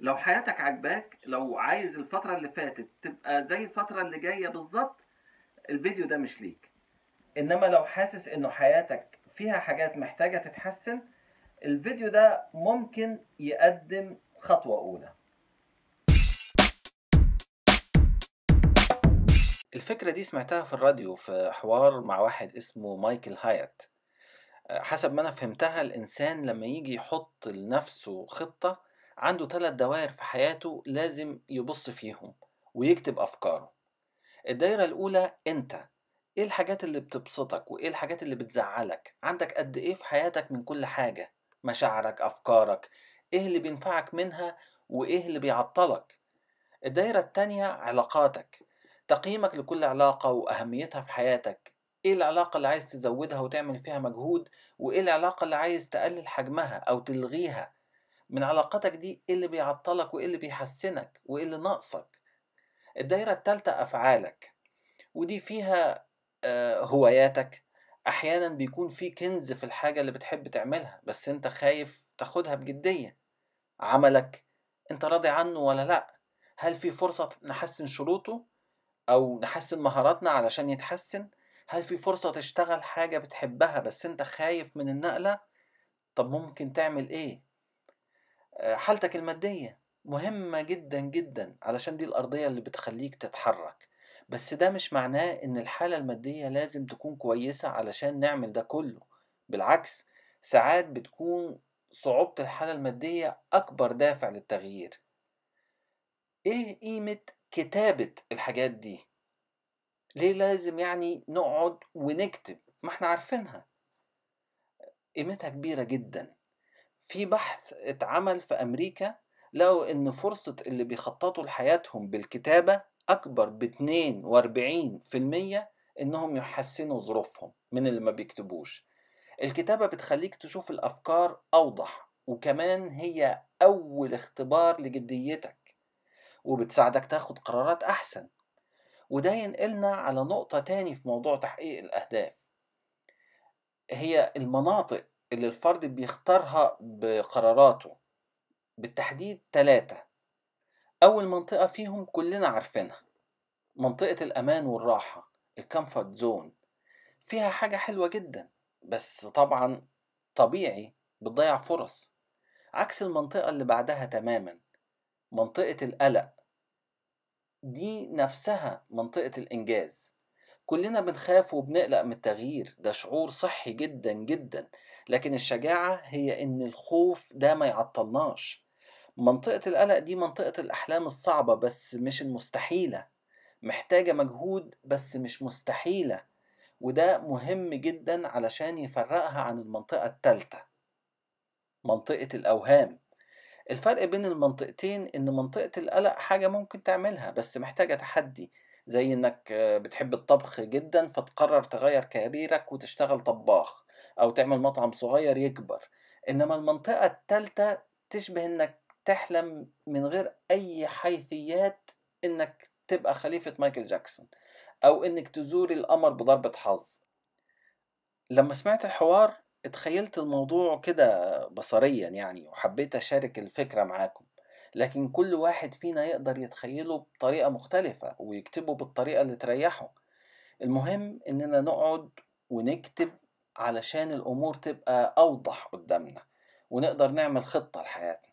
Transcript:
لو حياتك عجباك، لو عايز الفترة اللي فاتت تبقى زي الفترة اللي جاية بالظبط، الفيديو ده مش ليك. إنما لو حاسس إنه حياتك فيها حاجات محتاجة تتحسن، الفيديو ده ممكن يقدم خطوة أولى. الفكرة دي سمعتها في الراديو في حوار مع واحد اسمه مايكل هايت. حسب ما أنا فهمتها، الإنسان لما يجي يحط لنفسه خطة عنده 3 دوائر في حياته لازم يبص فيهم ويكتب أفكاره. الدايرة الأولى أنت، إيه الحاجات اللي بتبسطك وإيه الحاجات اللي بتزعلك، عندك قد إيه في حياتك من كل حاجة، مشاعرك، أفكارك، إيه اللي بينفعك منها وإيه اللي بيعطلك. الدايرة التانية علاقاتك، تقييمك لكل علاقة وأهميتها في حياتك، إيه العلاقة اللي عايز تزودها وتعمل فيها مجهود، وإيه العلاقة اللي عايز تقلل حجمها أو تلغيها من علاقاتك دي، إيه اللي بيعطلك وإيه اللي بيحسنك وإيه اللي ناقصك. الدايرة التالتة أفعالك، ودي فيها هواياتك. أحيانا بيكون في كنز في الحاجة اللي بتحب تعملها بس أنت خايف تاخدها بجدية. عملك، أنت راضي عنه ولا لأ؟ هل في فرصة نحسن شروطه أو نحسن مهاراتنا علشان يتحسن؟ هل في فرصة تشتغل حاجة بتحبها بس أنت خايف من النقلة؟ طب ممكن تعمل إيه؟ حالتك المادية مهمة جدا جدا علشان دي الأرضية اللي بتخليك تتحرك، بس ده مش معناه إن الحالة المادية لازم تكون كويسة علشان نعمل ده كله. بالعكس، ساعات بتكون صعوبة الحالة المادية أكبر دافع للتغيير. إيه قيمة كتابة الحاجات دي؟ ليه لازم يعني نقعد ونكتب؟ ما احنا عارفينها، قيمتها كبيرة جدا. في بحث اتعمل في أمريكا لقوا إن فرصة اللي بيخططوا لحياتهم بالكتابة أكبر ب42% إنهم يحسنوا ظروفهم من اللي ما بيكتبوش. الكتابة بتخليك تشوف الأفكار أوضح، وكمان هي أول اختبار لجديتك، وبتساعدك تاخد قرارات أحسن. وده ينقلنا على نقطة تاني في موضوع تحقيق الأهداف، هي المناطق اللي الفرد بيختارها بقراراته، بالتحديد 3. أول منطقة فيهم كلنا عارفينها، منطقة الأمان والراحة، ال comfort zone. فيها حاجة حلوة جدا بس طبعا طبيعي بتضيع فرص، عكس المنطقة اللي بعدها تماما، منطقة القلق. دي نفسها منطقة الإنجاز. كلنا بنخاف وبنقلق من التغيير، ده شعور صحي جدا جدا، لكن الشجاعة هي إن الخوف ده ما يعطلناش. منطقة القلق دي منطقة الأحلام الصعبة بس مش المستحيلة، محتاجة مجهود بس مش مستحيلة، وده مهم جدا علشان يفرقها عن المنطقة التالتة، منطقة الأوهام. الفرق بين المنطقتين إن منطقة القلق حاجة ممكن تعملها بس محتاجة تحدي، زي إنك بتحب الطبخ جدا فتقرر تغير كاريرك وتشتغل طباخ أو تعمل مطعم صغير يكبر. إنما المنطقة التالتة تشبه إنك تحلم من غير أي حيثيات إنك تبقى خليفة مايكل جاكسون أو إنك تزور القمر بضربة حظ. لما سمعت الحوار اتخيلت الموضوع كده بصريا يعني، وحبيت أشارك الفكرة معاكم، لكن كل واحد فينا يقدر يتخيله بطريقة مختلفة ويكتبه بالطريقة اللي تريحه. المهم إننا نقعد ونكتب علشان الأمور تبقى أوضح قدامنا ونقدر نعمل خطة لحياتنا.